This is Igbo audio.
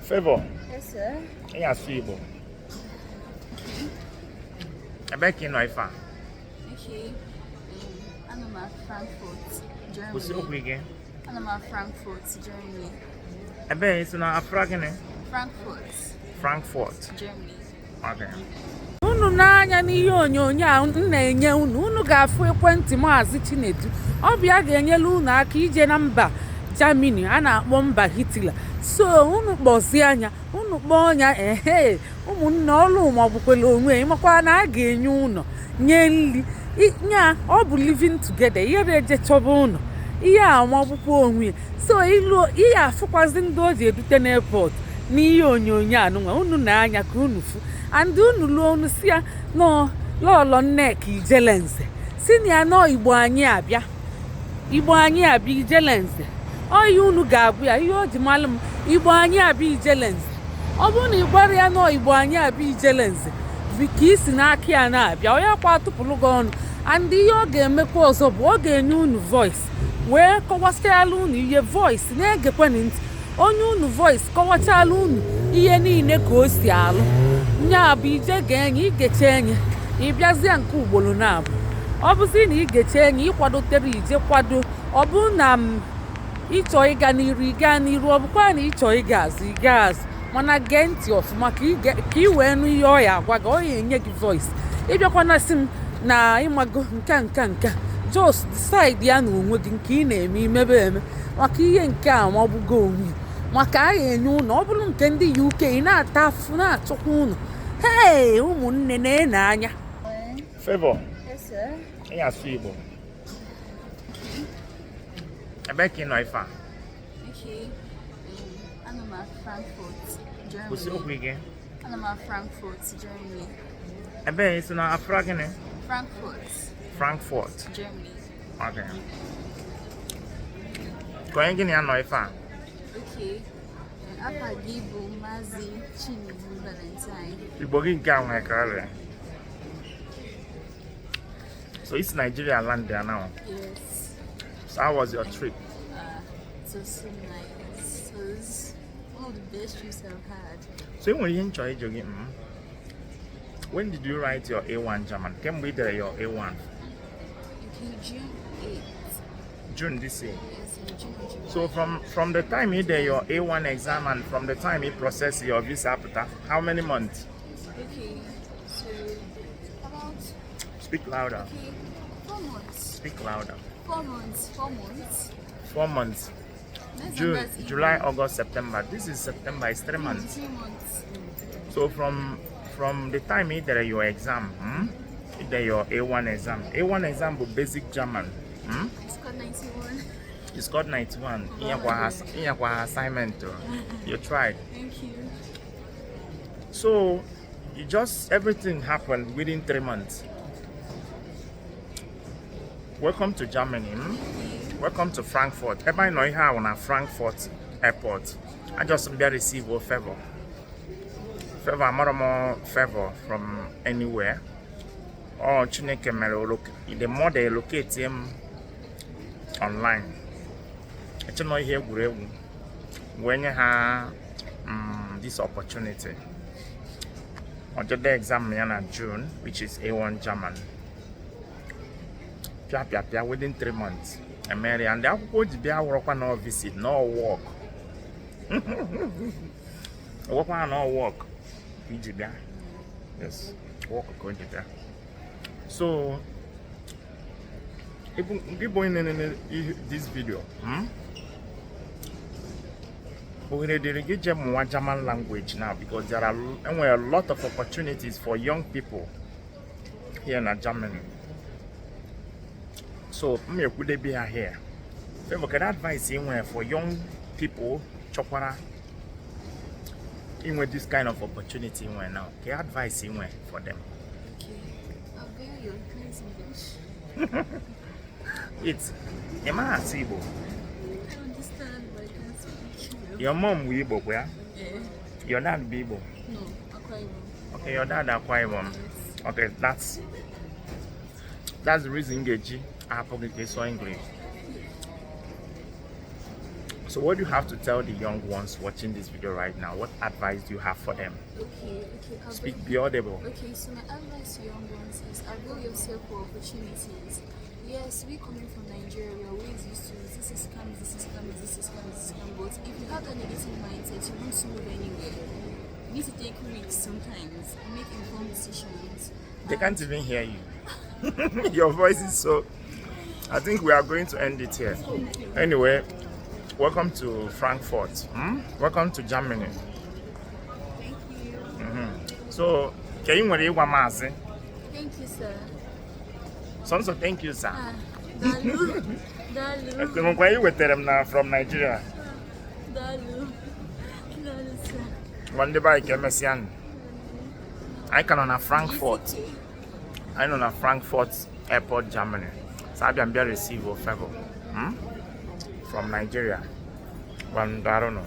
Favor, Yes, sir. Ị asụ Igbo. Ebee ka ị nọ ife a? Okay. Anọ m na Frankfurt, Kwụsị okwu Germany. ike. Anọ m na Frankfurt, Germany. Ebee isi na Afra gịnị? Frankfurt, Frankfurt. Germany. Okay. Unu n'anya n'ihe onyonyo a m na-enye unu, unu ga-afụ ekwentị Maazị Chinedu. Ọ bụ ya ga-enyere unu aka ije na mba Germany a na-akpọ mba Hitler. So unu kpọzie anya, unu kpọọ ya. Ehe, ụmụnne, ọlụ ma ọ bụkwala onwe ịmakwa na a ga-enye ụlọ, nye nri nya. Ọ bụ living together, ihe na-eje chọba ụlọ, ihe a maọbụkwa onwe ya. So ilu ihe afụkwazi ndị o ji edute n'airport n'ihe onyonyo anụnwa unu na-anya ka unu fụ. And unu luo, unu si ya nọọ lọlọ Nneka Ijelenze, si na ya nọọ Igbo anyị abịa, Igbo anyị abịa, Ijelenze. Ọ ihe unu ga-agwa ya, ihe o ji malụ m, Igbo anyị abịa, Ijelenze. Ọ bụrụ na ị gwara ya nọọ Igbo anyị abịa, Ijelenze, bụ ka isi n'aka ya na-abịa, ọ ya kwa atụpụrụ gị ọnụ. And ihe ọ ga-emekwa ọzọ bụ ọ ga-enye unu voice wee kọwasịala unu ihe. Voice na-egekwenị ntị, onye unu voice kọwachala unu ihe niile ka o si alụ. Nya bụ ije ga-enye igecha enye, ịbịazie nke ugboro na-abụ. Ọ bụzi na igecha enye, ịkwadotere ije kwado. Ọ bụ na m ịchọ ịga n'iru, ịga n'iru. Ọ bụkwa na ịchọ ịga azụ, ịga azụ. Mana gee ntị ọfụma ka ị wee nụ ihe ọ ya agwa gị. Ọ ya enye gị voice. Ịbịakwana sị m na ịmago nka nka nka, just decide ya na onwe gị nke ị na-eme, imebe eme maka ihe nke a ma ọ bụgo onwe ya. Maka a ga-enye ụlọ, ọ bụrụ nke ndị UK, ị na-ata afụfụ na-achọkwa ụlọ. Hey, ụmụnne, na-ene anya. Favor, Yes, sir. Ị asụ Igbo. Ebee ka ị nọ ife a? Okay. Anọ m na Frankfurt, Kwụsị okwu Germany. ike. Anọ m na Frankfurt, Germany. Ebee isi na Afra gịnị? Frankfurt, Frankfurt. Germany. Okay. Ka onye gị na ya nọ ife a? Okay. Afa gị bụ Maazị Chinedu Valentine. Igbo gị nke a nwere ka ọrịa. So it's Nigeria land there now. Yes. So how was your trip? It was so nice. It was one of the best trips I've had. So enwere ihe m chọrọ ịjụ gị. When did you write your A1 German? Kemgbe ị dere your A1? Okay, June 8th. June this year. Yes, in June, July. So from the time you did your A1 exam and from the time you process your visa apụta, how many months? Okay, so about Speak louder. Okay, 4 months. Speak louder. 4 months. 4 months. 4 months. Less than June, that even. July, August, September. This is September. It's 3 months. 3 months. So from the time you did your exam, You did your A1 exam. A1 exam bụ basic German. It's called 91. You scored 91. Inyekwa assignment o. You tried. Thank you. So you just, everything happened within 3 months. Welcome to Germany. Welcome to Frankfurt. Ebe anyị nọ ihe ahụ na Frankfurt Airport. I just bịa receive a favor. Favor, amara m Favor from anywhere. Ọ Chineke mere the more they locate him online. Echenọ ihe egwuregwu wee nye ha this opportunity. Ọ exam ya na June, which is A1 German. Pịa pịa pịa, within 3 months emere ya. Ndị akwụkwọ o ji bịa wụrụkwa na visit, no work. Ewekwa na work ka iji bịa. Yes, work ka o ji bịa. So gị bụ onye na-enene this video, Ohere dịrị gị je mụwa German language now because there are, enwere a lot of opportunities for young people here na Germany. So m ekwudebe ya here. Favor, kedu advice ị nwere for young people chọkwara inwe this kind of opportunity ị nwere now? Ke advice ị nwere for them? Okay. I'll your please English. It's ị maghị asụ Igbo? I understand, but I can't speak well. Your mom bụ Igbo kwa ya? Yeah. Your dad bụ Igbo? No, Akwa Ibom. Okay, your dad Akwa Ibom. Yes. Okay, that's the reason m ga-eji ahapụ gị ka ị sụọ English. So what do you have to tell the young ones watching this video right now? What advice do you have for them? Okay. Speak, be audible. Okay, so my advice to young ones is avail yourself for opportunities. Yes, we coming from Nigeria, we're always used to this is scam, this is scam, this is scam, this is scam. But if you have that negative mindset, you won't move anywhere. You need to take risks sometimes and make informed decisions. They can't even hear you. Your voice is so. I think we are going to end it here. Anyway, welcome to Frankfurt. Welcome to Germany. Thank you. So, ka ị nwere ịgwa maazị? Thank you, sir. Sọnsọ thank you, sir. Ah, Dalu. Dalu. Nwekwa ị wetara m na from Nigeria. Dalu. Dalu, sir. Ngwa ndị be anyị, ka emesịa nụ. Anyị ka nọ na Frankfurt. Anyị nọ na Frankfurt Airport, Germany. So abịa m bịa receive favor, From Nigeria. Ngwa, daalụ nụ.